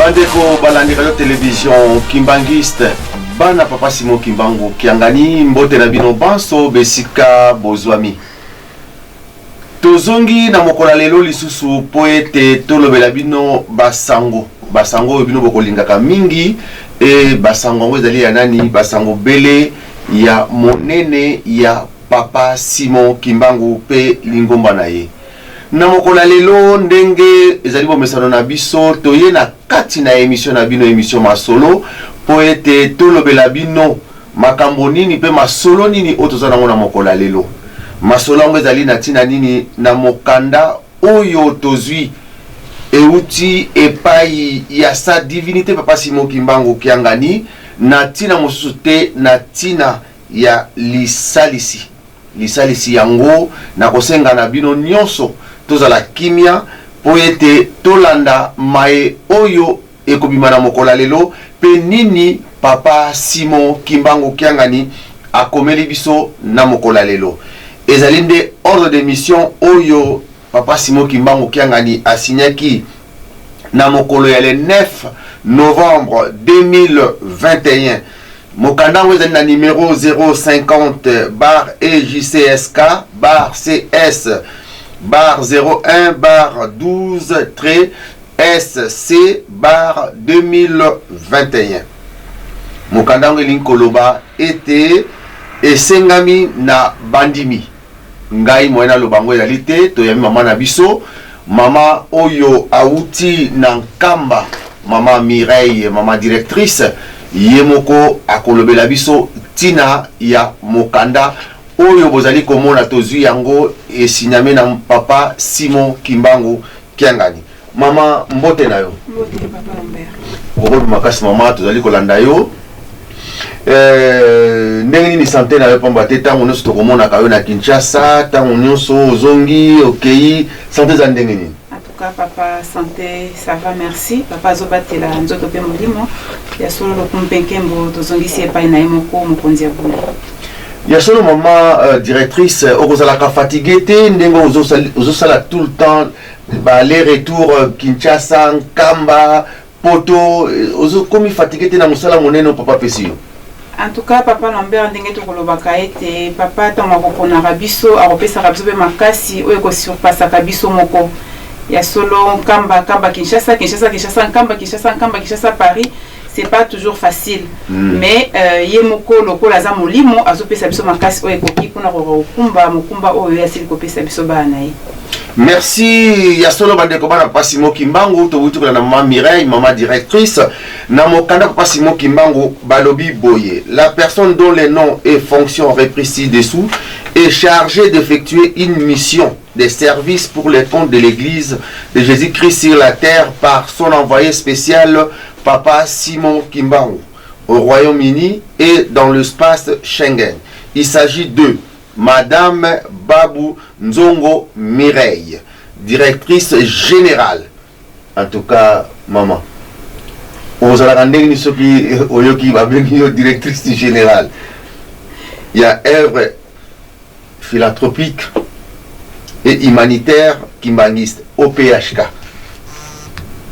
Bandeko balandi radio télévision Kimbanguiste, bana papa Simon Kimbangu Kiangani, mbote na bino banso besika bozwami. Tozongi na mokolo ya lelo lisusu mpo ete tolobela bino basango, basango oyo bino bokolingaka mingi. E basango yango ezali ya nani? Basango bele ya monene ya papa Simon Kimbangu mpe lingomba na ye. Na mokolo ya lelo, ndenge ezali bomesano na biso, toye na kati na emission na bino, emission Masolo, mpo ete tolobela bino makambo nini mpe masolo nini oyo toza nango na mokolo ya lelo. Masolo yango ezali na ntina nini na mokanda oyo tozwi euti epai ya sa divinité papa Simon Kimbangu Kiangani, na ntina mosusu te na ntina ya lisalisi. Lisalisi yango nakosenga na bino nyonso tozala kimia mpo ete tolanda maye oyo ekobima na mokolo ya lelo mpe nini papa Simon Kimbangu Kiangani akomeli biso na mokolo ya lelo. Ezali nde ordre de mission oyo papa Simon Kimbangu Kiangani asignaki na mokolo ya le 9 novembre 2021. Mokanda yango ezali na numero 050 bar EJCSK bar CS bar 01 bar 12 trait SC bar 2021. Mokanda yango elingi koloba ete esengami na bandimi. Ngai moyen naloba yango ezali te. Toyambi mama na biso, mama oyo awuti na Nkamba, mama Mireille, mama directrice, ye moko akolobela biso ntina ya mokanda oyo bozali komona. Tozwi yango esigname na papa Simon Kimbangu Kiangani. Mama, mbote na yo. Mbote papa Lambert. Okoloba makasi mama, tozali kolanda yo. Ndenge nini santé na yo? Pamba te ntango nyonso tokomonaka yo na Kinshasa, ntango nyonso ozongi okei, santé eza ndenge nini? En tout cas papa, santé ça va, merci. Papa azobatela nzoto mpe molimo. Ya solo, lokumu mpe nkembo tozongisi epai na ye moko mokonzi ya bule. Ya solo mama directrice, okozalaka fatigue te ndenge ozosala tout le temps ba aller retour Kinshasa, Nkamba, Poto? Ozokomi fatigue te na mosala monene oyo papa apesi yo? En tout cas papa Lambert, ndenge tokolobaka ete papa ntango akoponaka biso, akopesaka biso mpe makasi oyo ekosurpasaka biso moko. Ya solo, Nkamba, Nkamba, Kinshasa, Kinshasa, Kinshasa, Nkamba, Kinshasa, Nkamba, Kinshasa, Paris, c'est pas toujours facile, mais ye moko lokola aza molimo, azopesa biso makasi oyo ekoki mpona kokumba mokumba oyo ye asili kopesa biso bana na ye. Merci. Ya solo bandeko bana papa Simon Kimbangu, towuti kolanda mama Mireille, mama directrice. Na mokanda papa Simon Kimbangu balobi boye: la personne dont les noms et fonctions repris ci-dessous est chargée d'effectuer une mission des services pour les comptes de l'Église de Jésus-Christ sur la terre par son envoyé spécial Papa Simon Kimbangu au Royaume-Uni et dans l'espace Schengen. Il s'agit de Madame Babou Nzongo Mireille, directrice générale. En tout cas, maman, ozalaka ndenge nini soki oyoki babengi yo directrice générale ya œuvre philanthropique et humanitaire kimbanguiste, OPHK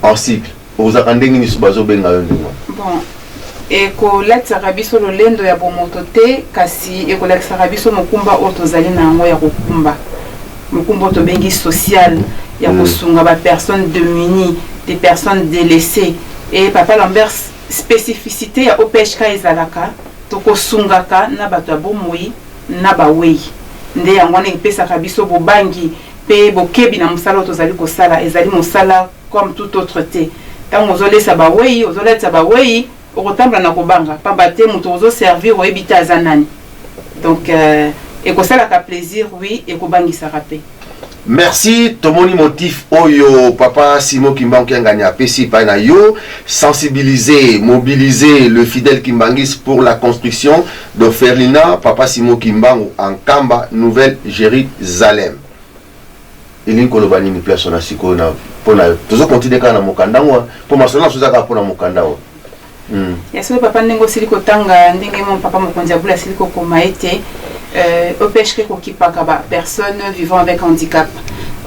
en cycle? Ozalaka ndenge nini so bazobenga yo ndenge wana? Bon, ekolatisaka biso lolendo ya bomoto te, kasi ekolakisaka biso mokumba oyo tozali na yango ya kokumba, mokumba oyo tobengi social ya kosunga bapersonnes démunies, des personnes délaissées. E papa Lambert, spécificité ya OPHK ezalaka tokosungaka na bato ya bomoi na bawei. Nde yango wana epesaka biso bobangi mpe bokebi na mosala oyo tozali kosala. Ezali mosala comme tout autre te. Ntango ozolesa bawei, ozolatisa bawei, okotambola na kobanga, pamba te moto ozoservir oyebi te aza nani. Donc ekosalaka plaisir, oui, ekobangisaka mpe. Merci. Tomoni motif oyo papa Simon Kimbangu Kiangani apesi epai na yo: sensibiliser, mobiliser le fidèle kimbanguiste pour la construction d'orphelinat papa Simon Kimbangu en Nkamba, Nouvelle Jérusalem. Elingi koloba nini place wana sikoyo na mpona yo? Tozocontinuer kaka na mokanda ngo mpo masolo na so eza kaka mpona mokanda oyo. Ya solo papa, ndenge osili kotanga, ndenge mo papa mokonzi ya bula asili kokoma ete OPHK ekokipaka bapersonnes vivant avec handicap.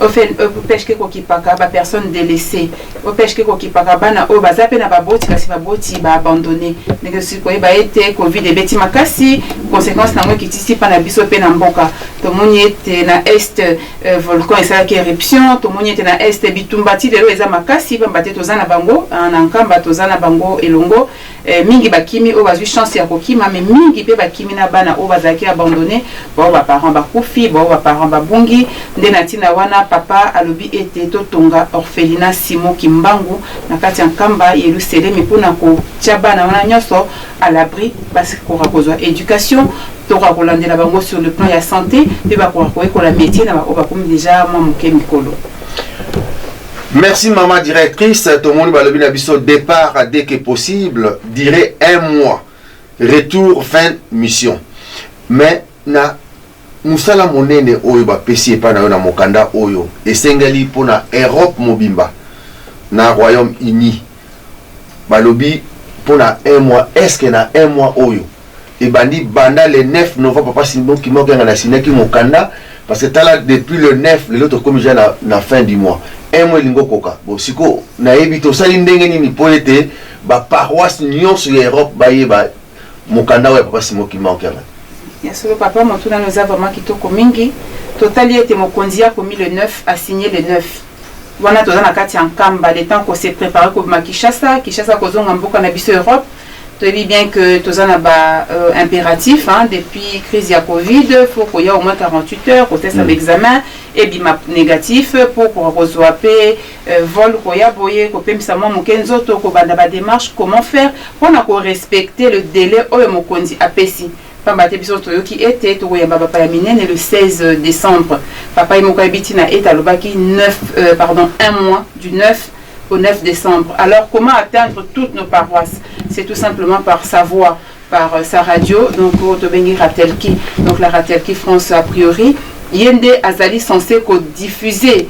OPHK ekokipaka bapersonnes délaissées. OPHK ekokipaka bana oyo baza mpe na baboti, kasi baboti baabandonner. Ndenge soki koyeba ete Covid ebeti makasi, conséquence nango ekitisi mpa na biso mpe na mboka. Tomoni ete na Est volcan esalaki éruption. Tomoni ete na Est bitumba ti lelo eza makasi, pamba te toza na bango na Nkamba, toza na bango elongo. Mingi bakimi, oyo bazwi chance ya kokima, mais mingi mpe bakimi na bana oyo bazalaki abandonné, bao baparent bakufi, bao baparent babungi. Nde na ntina wana papa alobi ete totonga orphelinat Simon Kimbangu na kati ya Nkamba Yelusalemi, mpona kotia bana wana nyonso à l'abri, bakoka kozwa éducation, tokoka kolandela bango sur le plan ya santé, mpe bakoka koyekola métier na baoyo bakomi déjà mwa moke mikolo. Merci maman directrice. Tomoni balobi na biso départ dès que possible, durée un mois, retour fin mission. Mais na mosala monene oyo bapesi epai na yo na mokanda oyo esengeli mpona Europe mobimba na Royaume-Uni, balobi mpona un mois. Est-ce na un mois oyo ebandi banda le 9 novembre, papa Simon Kimbangu asignaki mokanda? Parce que tala, depuis le 9, lelo tokomi déjà na fin du mois, un mois elingi okoka. Bon, sikoyo nayebi tosali ndenge nini mpo ete baparoisse nyonso ya Europe bayeba mokanda oyo ya papa Simon Kimbangu Kiangani? Ya solo papa, motuna eza vraiment kitoko mingi. Totali ete mokonzi akomi le 9, asigné le 9 wana, toza na kati ya Nkamba, le temps kose préparer kobima Kinshasa, Kinshasa kozonga mboka na biso Europe. Toyebi bien que toza na ba impératif, hein, depuis crise ya Covid, faut koya au moins 48 heures kotesta baexamen, ebima négatif mpo koka kozwa mpe vol koya boye, kopemisa mwa moke nzoto, kobanda badémarche, comment faire mpona korespecter le délai oyo mokonzi apesi. Pamba te biso toyoki ete tokoyamba bapaya minene le 16 décembre. Papa ye moko ayebi ntina ete alobaki 9, pardon, un mois, du 9 au 9 décembre. Alors comment atteindre toutes nos paroisses? C'est tout simplement par sa voix, par sa radio, donc oyo tobengi Ratelki, donc la Ratelki France. A priori ye nde azali censé kodiffuser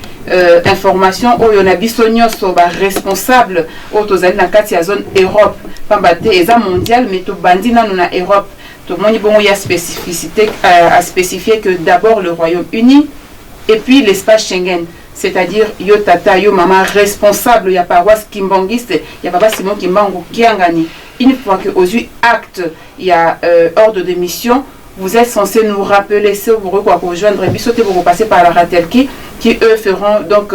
information oyo na biso nyonso baresponsable oyo tozali na kati ya zone Europe, pamba te eza mondial, mais tobandi nano na Europe. Tomoni bongo ya spécificité à spécifier que d'abord le Royaume-Uni et puis l'espace Schengen, c'est-à-dire yo tata, yo mama responsable ya paroisse kimbanguiste ya papa Simon Kimbangu Kiangani, une fois que ozwi acte ya ordre de mission, vous êtes censé nous rappeler ce pour quoi rejoindre biso te, pour passer par la Ratelki qui eux feront donc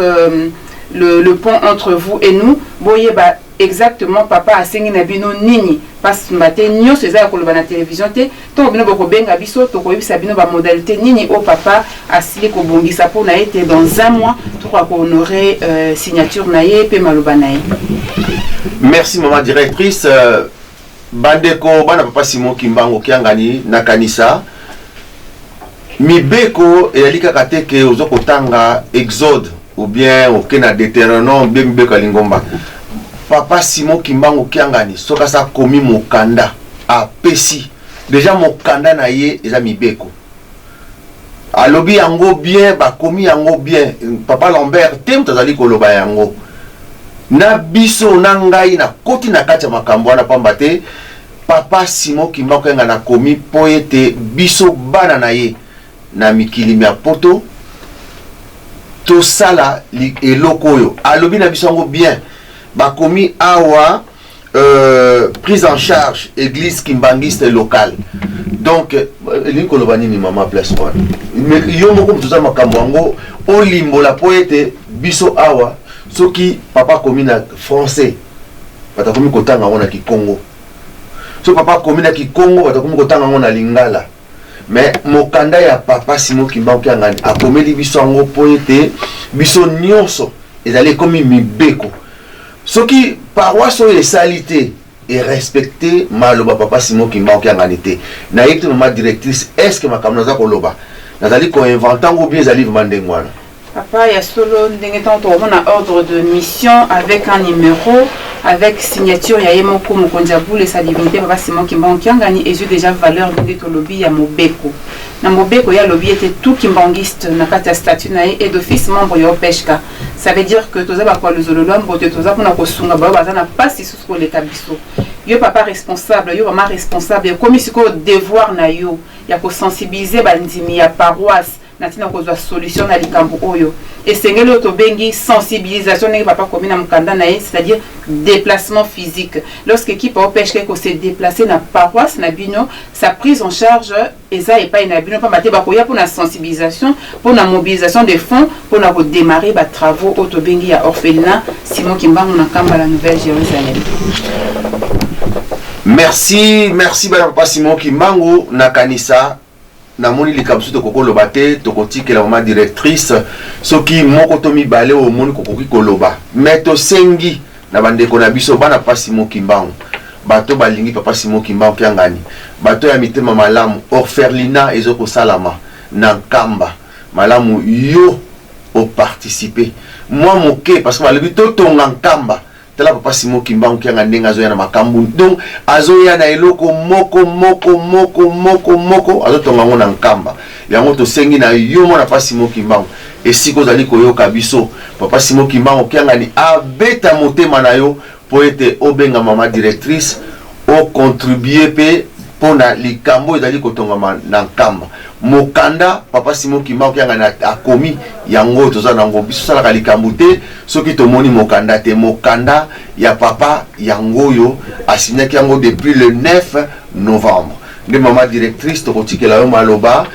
le pont entre vous et nous. Boyeba exactement papa asengi na bino nini, pamba te nyonso eza ya koloba na télévision te. Ntongo bino bokobenga biso, tokoyebisa bino bamodalité nini oyo papa asili kobongisa mpona ete dans un mois tokoka kohonorer signature na ye mpe maloba na ye. Merci maman directrice. Bandeko bana papa Simon Kimbangu Kiangani, nakanisa mibeko eyali kaka te ke oza kotanga Exode ou bien oke na Deutéronome, bien mibeko ya lingomba. Papa Simon Kimbangu Kiangani, soki asa akomi mokanda, apesi déjà mokanda na ye, eza mibeko. Alobi yango bien, bakomi yango bien. Papa Lambert te moto azali koloba yango na biso na ngai nakoti na kati ya makambo wana, pamba te papa Simon Kimbangu Kiangani nakomi mpo ete biso bana na ye na mikili ya poto tosala eloko oyo alobi na biso yango bien. Bakomi awa prise en charge église kimbanguiste locale. Donc elingi koloba nini, mama? Place wana, mais yo moko moto oza makambo yango, olimbola mpo ete biso awa, soki papa akomi na français, bato akomi kotanga yango na kikongo; soki papa akomi na kikongo, bato akomi kotanga yango na lingala. Mais mokanda ya papa Simon Kimbangu Kiangani, akomeli biso yango mpo ete biso nyonso ezali ekomi mibeko. Soki paroisse oyo esali te, erespecte maloba papa Simon Kimbangu Kiangani te. Nayebi te, mama directrice, est ce que makambo naza koloba, nazali koinventer yango, bien ezali vraiment ndenge wana? Papa, ya solo, ndenge ntango tokomona ordre de mission avec un numéro, avec signature ya ye moko mokonzi ya bule, sa divinité papa Simon Kimbangu Kiangani, ezwi déjà valeur. Ndenge tolobi ya mobeko, na mobeko ye alobi ete tout kimbanguiste na kati ya statut na ye est d'office membre ya OPHK. Ça veut dire que toza bakwaluzolo lwambo te, toza mpona kosunga bayo baza na mpasi susu koleka biso. Yo papa responsable, yo mama responsable, ekomi sikoyo devoir na yo ya kosensibiliser bandimi ya paroisse. Na ntina kozwa solution na likambo oyo, esengeli oyo tobengi sensibilisation, ndenge papa akomi na mokanda na ye, c'est-à-dire déplacement physique. Lorsque équipe ya OPHK eko se déplacer na paroisse na bino, sa prise en charge eza epai na bino, pamba te bakoya mpona sensibilisation, mpona mobilisation de fonds, mpona kodémarrer batravaux oyo tobengi ya orphelinat Simon Kimbangu na Nkamba, la Nouvelle Jérusalem. Merci, merci bana papa Simon Kimbangu. Nakanisa namoni likambo soki tokoki koloba te, tokotikela mama directrice. Soki moko to mibale oyo omoni kokoki koloba, mais tosengi na bandeko na biso bana papa Simon Kimbangu, bato balingi papa Simon Kimbangu Kiangani, bato ya mitema malamu, orphelinat ezokosalama na Nkamba. Malamu yo oparticiper mwa moke, parce que balobi totonga Nkamba. Tala papa Simon Kimbangu Kianga ndenge azoya na makambo. Donc azoya na eloko moko moko moko moko moko, azotonga yango na Nkamba. Yango tosengi na yo, mwana papa Simon Kimbangu, esika ozali koyoka biso, papa Simon Kimbangu Kiangani abeta motema na yo mpo ete obenga mama directrice, ocontribuer mpe mpona likambo ezali kotongama na Nkamba. Mokanda papa Simon Kimbangu Kiangani akomi yango, toza nango. Biso osalaka likambo te soki tomoni mokanda te. Mokanda ya papa yango oyo asignaki yango depuis le 9 novembre. Nde mama directrice, tokotikela yo maloba,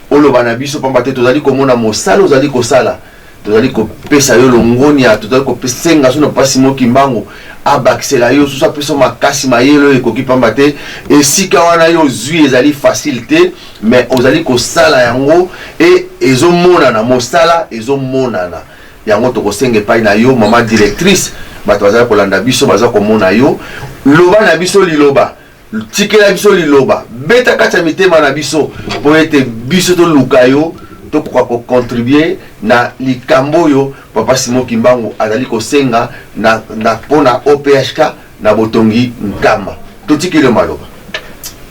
oloba na biso, pamba te tozali komona mosala ozali kosala. Tozali kopesa yo longonia, tozali kosenga so na papa Simon Kimbangu abakisela yo susu, apesa yo makasi, mayele oyo ekoki, pamba te esika wana yo ozwi ezali facile te, mais ozali kosala yango e ezomonana, mosala ezomonana. Yango tokosenga epai na yo, mama directrice. Bato bazali kolanda biso, baza komona yo. Loba na biso liloba, tikela biso liloba, beta kati ya mitema na biso mpo ete biso toluka yo, tokoka kocontribuer na likambo oyo papa Simon Kimbangu azali kosenga na mpona OPHK na botongi Nkamba. Totikeli yo maloba.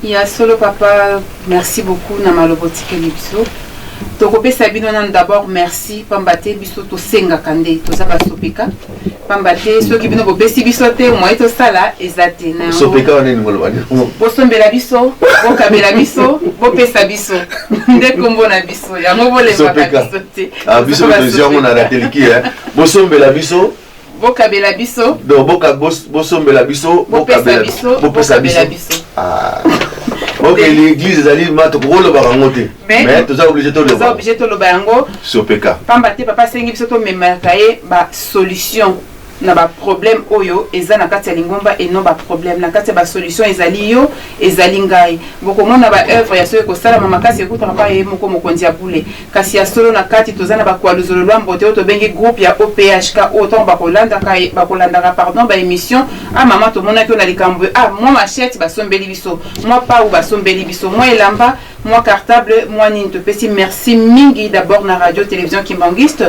Ya solo papa, merci beaucoup na maloba otikeli biso. Tokopesa bino nanu d'abord merci, pamba te biso tosengaka nde toza basopeka, pamba te soki bino bopesi biso te, moye tosala eza te na yango. Sopeka wana elingi oloba nini? Bosombela biso, bokabela biso, bopesa biso nde nkombo na biso yango, bolembaka Sopeka. biso te. Ah, biso Toza tozwi yango na basopeka. rateliki, bosombela biso. Bokabela biso. Donc bosombela biso. Bopesa bokabela biso. Bopesa biso. Bokabela biso. Ah. Ok, l'église ezali ma tokokolobaka yango te, mais toza obligé toza toloba. Obligé toloba yango. Sopeka. Pamba te papa asengi biso tomemaka ye basolution na baproblème oyo eza na kati ya lingomba, eno baproblème na kati ya basolution ezali yo, ezali ngai. Bokomona baœuvre ya soki ekosalama makasi ekutaka pa ye moko mokonzi ya bule. Kasi ya solo, na kati toza na bakwaluzolo lwambo te oyo tobengi groupe ya OPHK, oyo ntango bakolandaka, bakolandaka, pardon, baémission: "Ah mama, tomonaki oyo na likambo. Ah, mwa machette basombeli biso, mwa pau basombeli biso, mwa elamba, mwa cartable, mwa nini." Topesi merci mingi d'abord na Radio Télévision Kimbanguiste,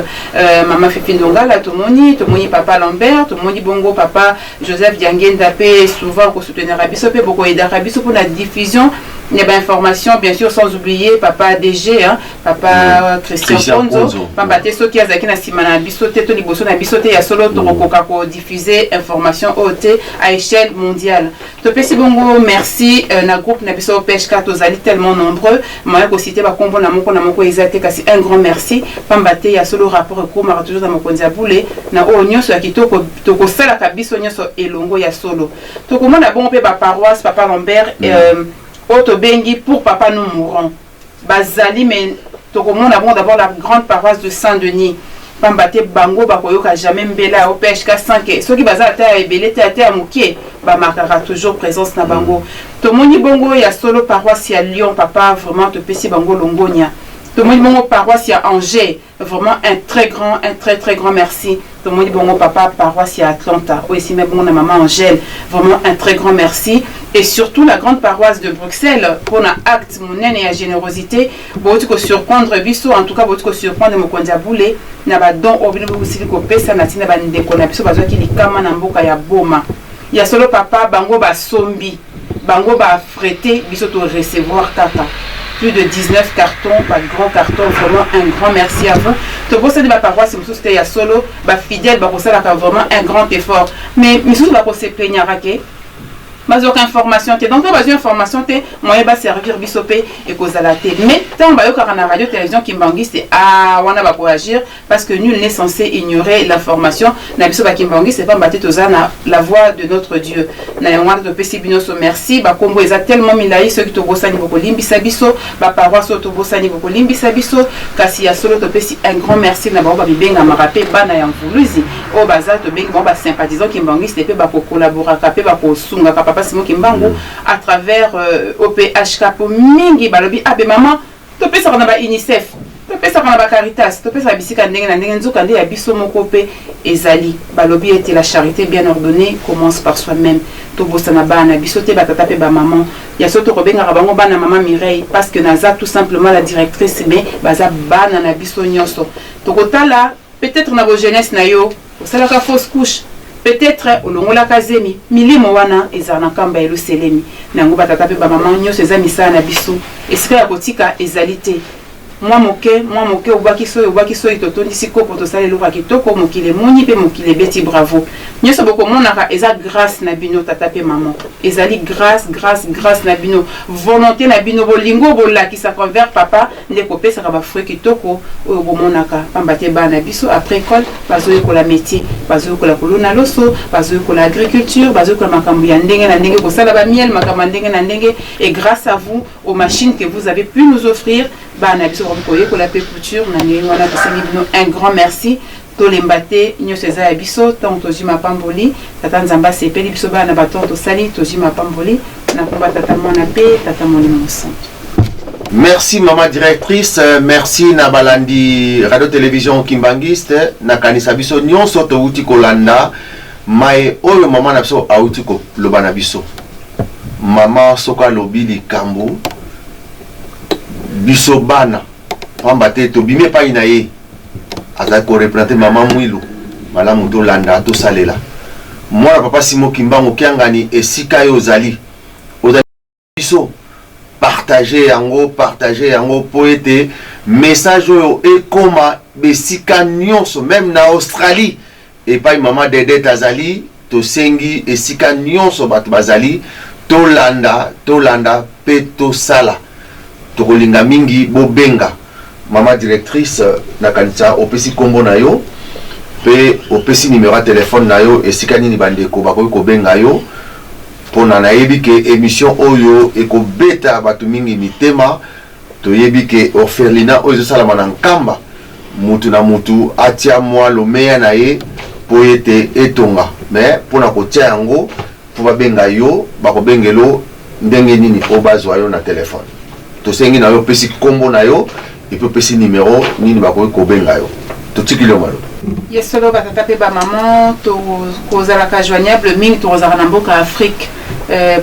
mama Fifi Ndongala. Tomoni papa Lambert, tomoni bongo papa Joseph Diangenda mpe souvent kosoutenaka biso mpe bokoyedaka biso mpona diffusion ya bainformation. Bien sûr, sans oublier papa DG, hein, papa Christian, Christian Ponzo, Ponzo. Pamba te soki azalaki na nsima na biso te to liboso na biso te, ya solo tokokoka kodiffuser information oyo te à échelle mondiale. Topesi bongo merci na groupe na biso PHK. Tozali tellement nombreux, moyen kociter bakombo na moko na moko eza te, kasi un grand merci, pamba te ya solo rapport ekomaka toujours na mokonzi ya bule na oyo nyonso ya kitoko tokosalaka biso nyonso elongo. Ya solo, tokomona bongo mpe baparoisse, papa Lambert, oyo tobengi "Pour papa nous mourons" bazali. Mais tokomona bongo d'abord la grande paroisse de Saint-Denis, pamba te bango bakoyoka jamais mbela ya OPHK sans que soki baza ata ya ebele te, ata ya moke, bamarkaka toujours présence na bango. Tomoni bongo ya solo paroisse ya Lyon, papa, vraiment topesi bango longonia. Tomoni bongo paroisse ya Angers, vraiment un très grand, un très très grand merci. Tomoni bongo papa paroisse ya Atlanta, oyo esimi bongo na mama Angèle, vraiment un très grand merci. Et surtout la grande paroisse de Bruxelles, mpona acte monene ya générosité bouti kosurprendre biso. En tout cas, bouti kosurprendre mokonzi ya bule na badon oyo bino bosili kopesa na ntina bandeko na biso bazwaki likama na mboka ya Boma. Ya solo papa, bango basombi, bango bafrete, biso torecevoir kaka plus de 19 cartons, ba grands cartons. Vraiment un grand merci à vous. Tobosani baparoisse mosusu te. Ya solo, bafidèle bakosalaka vraiment un grand effort, mais misusu bakoseplaignaka ke Bazwaka information te. Donc to bazwi information te, moyen baservir biso mpe ekozala te. Mais ntango bayokaka na Radio Télévision Kimbanguiste, ah, wana bakoagir, parce que nul n'est censé ignorer l'information na biso Bakimbanguiste, pamba te toza na la voix de notre Dieu. Na yango wana topesi bino so merci. Bakombo eza tellement milai, soki tobosani bokolimbisa biso, baparoisse oyo tobosani bokolimbisa biso. Kasi ya solo, topesi un grand merci na bango babibengamaka mpe bana ya Mvuluzi oyo baza, tobengi bango basympathisant kimbanguiste, mpe bakokolaboraka mpe bakosungaka papa Simon Kimbangu à travers OPHK, po mingi balobi abe mama, topesaka na ba UNICEF, topesaka na bacaritas, topesaka bisika ndenge na ndenge, nzoka nde ya biso moko mpe ezali. Balobi ete la charité bien ordonnée commence par soi-même. Tobosana bana na biso te, batata mpe bamama. Ya so tokobengaka bango bana mama Mireille, parce que naza tout simplement la directrice, mais baza bana na biso nyonso. Tokotala peut-être na bojeunesse na yo osalaka fausse couche, peut-être olongolaka zemi. Milimo wana ezala na nkamba ya eluselemi na yango. Batata mpe bamama nyonso, eza misala na biso, esika ya kotika ezali te. Mwa moke mwa moke, obwaki soyi, obwaki soyi, totondisi kopo, tosala eloko ya kitoko, mokili emoni mpe mokili ebeti bravo. Nyonso bokomonaka eza grâce na bino, tata mpe mama. Ezali grâce, grâce, grâce na bino, volonté na bino, bolingo bolakisaka envers papa nde kopesaka bafruit kitoko oyo bomonaka. Pamba te bana na biso, après école, bazoyekola métier, bazoyekola kolona loso, bazoyekola agriculture, bazoyekola makambo ya ndenge na ndenge, kosala bamiel, makambo ya ndenge na ndenge. Et grâce à vous, aux machines que vous avez pu nous offrir, bana na biso bakoki koyekola mpe couture. Na ndenge wana, tosengi bino un grand merci. Tolemba te, nyonso eza ya biso. Ntango tozwi mapamboli, tata Nzambe asepeli biso bana na bato tosali, tozwi mapamboli na komba Tata, Mwana mpe Tata Molimo Mosantu. Merci mama directrice, merci na balandi Radio Télévision Kimbanguiste. Nakanisa biso nyonso touti kolanda maye oyo mama na biso auti koloba na biso. Mama soki alobi likambo, biso bana, pamba te tobimi epai na ye, azali koreprésenter mama Mwilu malamu, tolanda, tosalela. Mwana papa Simo Kimbangu Kiangani, esika ye ozali, ozali biso, partage yango, partage yango mpo ete message oyo ekoma besika nyonso, même na Australie epai mama Dedet azali. Tosengi esika nyonso bato bazali, tolanda, tolanda mpe tosala. Tokolinga mingi bobenga mama directrice. Nakanisa opesi nkombo na yo mpe opesi numero ya telefone na yo, esika nini bandeko bakoki kobenga yo, mpona nayebi ke émission oyo ekobeta bato mingi mitema. Toyebi ke orphelinat oyo ezosalama na Nkamba, mutu na mutu atia mwa lomeya na ye mpo ete etonga. Mais mpona kotia yango, mpo babenga yo, bakobengelo ndenge nini mpo bazwa yo na telefone? Tosengi na yo opesi nkombo na yo et puis opesi numero nini bakoki kobenga yo. Totikili yo maloba. Ye solo, batata mpe bamama, tokozalaka joignable mingi, tokozalaka na mboka Afrique,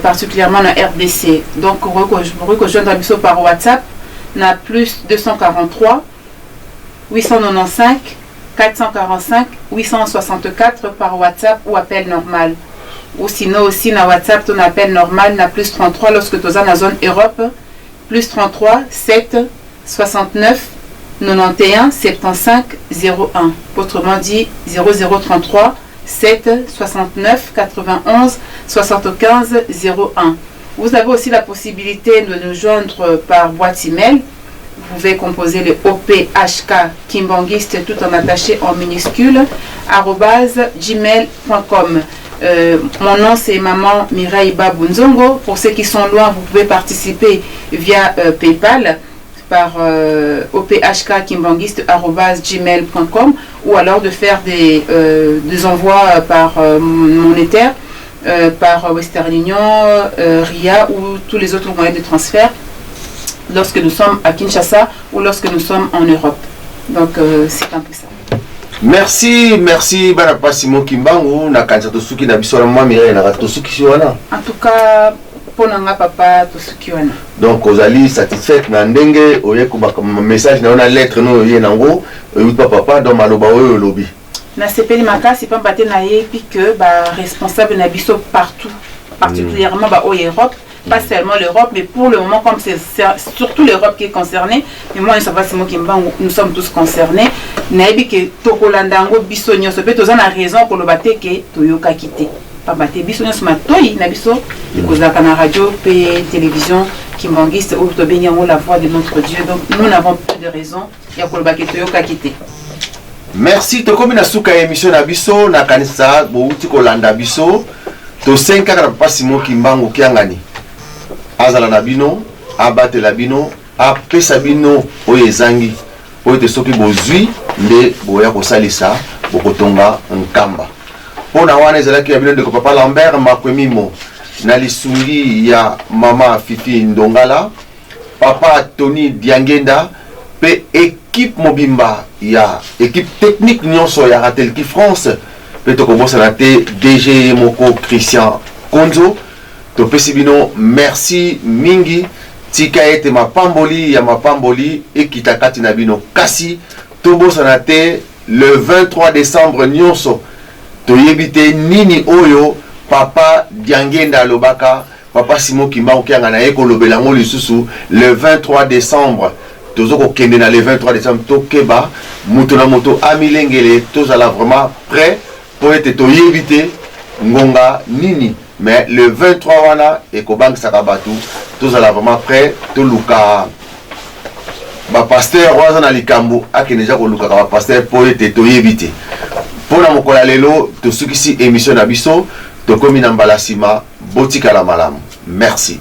particulièrement na RDC. Donc okoki kojoindre biso par WhatsApp na plus 243 895 445 864 par WhatsApp ou appel normal, ou sinon aussi na WhatsApp to na appel normal na plus 33, lorsque toza na zone Europe, plus 33 7 69 91 75 01. Autrement dit, 0033 7 69 91 75 01. Vous avez aussi la possibilité de nous joindre par boîte email. Vous pouvez composer le OPHK Kimbanguiste tout en attaché en minuscule @gmail.com. Mon nom, c'est maman Mireille Babunzongo. Pour ceux qui sont loin, vous pouvez participer via PayPal par ophkkimbanguiste@gmail.com ou alors de faire des envois par monétaire, par Western Union, RIA ou tous les autres moyens de transfert lorsque nous sommes à Kinshasa ou lorsque nous sommes en Europe. Donc c'est un peu ça. Merci, merci bana papa Simon Kimbangu. Nakanisa tosuki na biso wana. Mama Mireille, naka tosukisi wana. En tout cas, mpo na nga papa, tosuki wana. Donc ozali satisfaite na ndenge oye kobaka message na yo na lettre no oye nango oyuti pa papa, donc maloba oyo olobi? Nasepeli makasi, pamba te nayebi ke baresponsable na biso partout, particulièrement baoyo Europe, pas seulement l'Europe, mais pour le moment, comme c'est surtout l'Europe qui est concernée, mais moi, ça va, c'est moi qui nous sommes tous concernés. Nayebi ke tokolanda yango biso nyonso, mpe toza na raison koloba te ke toyokaki te. Pamba te biso nyonso matoi na biso ekozalaka na radio mpe télévision kimbanguiste oyo tobengi yango la voix de notre Dieu. Donc nous n'avons plus de raison ya koloba ke toyokaki te. Merci, tokomi na suka ya émission na biso. Nakanisa bouti kolanda biso. Tosengi kaka na papa Simon Kimbangu Kiangani azala na bino, abatela bino, apesa bino oyo ezangi, oyo ete soki bozwi nde boya kosalisa, bokotonga Nkamba. Mpo na wana ezalaki ya bino ndeko papa Lambert Makwemimo na lisungi ya mama Fifi Ndongala, papa Tony Diangenda mpe équipe mobimba ya équipe technique nyonso ya Ratelki France, mpe tokobosana te DG ye moko Christian Konzo. Topesi bino merci mingi. Tika ete mapamboli ya mapamboli ekita kati na bino. Kasi tobosana te le 23 décembre nyonso toyebi te nini oyo papa Diangenda alobaka. Papa Simon Kimbangu Kiangani aye kolobela yango lisusu le 23 décembre. Tozo kokende na le 23 décembre, tokeba, moto na moto amilengele, tozala vraiment prêt mpo ete toyebi te ngonga nini. Mais le 23 wana ekobangisaka bato. Tozala vraiment prêt, toluka bapasteur oyo aza na likambo, akende eza kolukaka bapasteur mpo ete toyebi te. Mpo na mokolo ya lelo tosukisi émission na biso. Tokomi na mbala nsima. Botikala malamu, merci.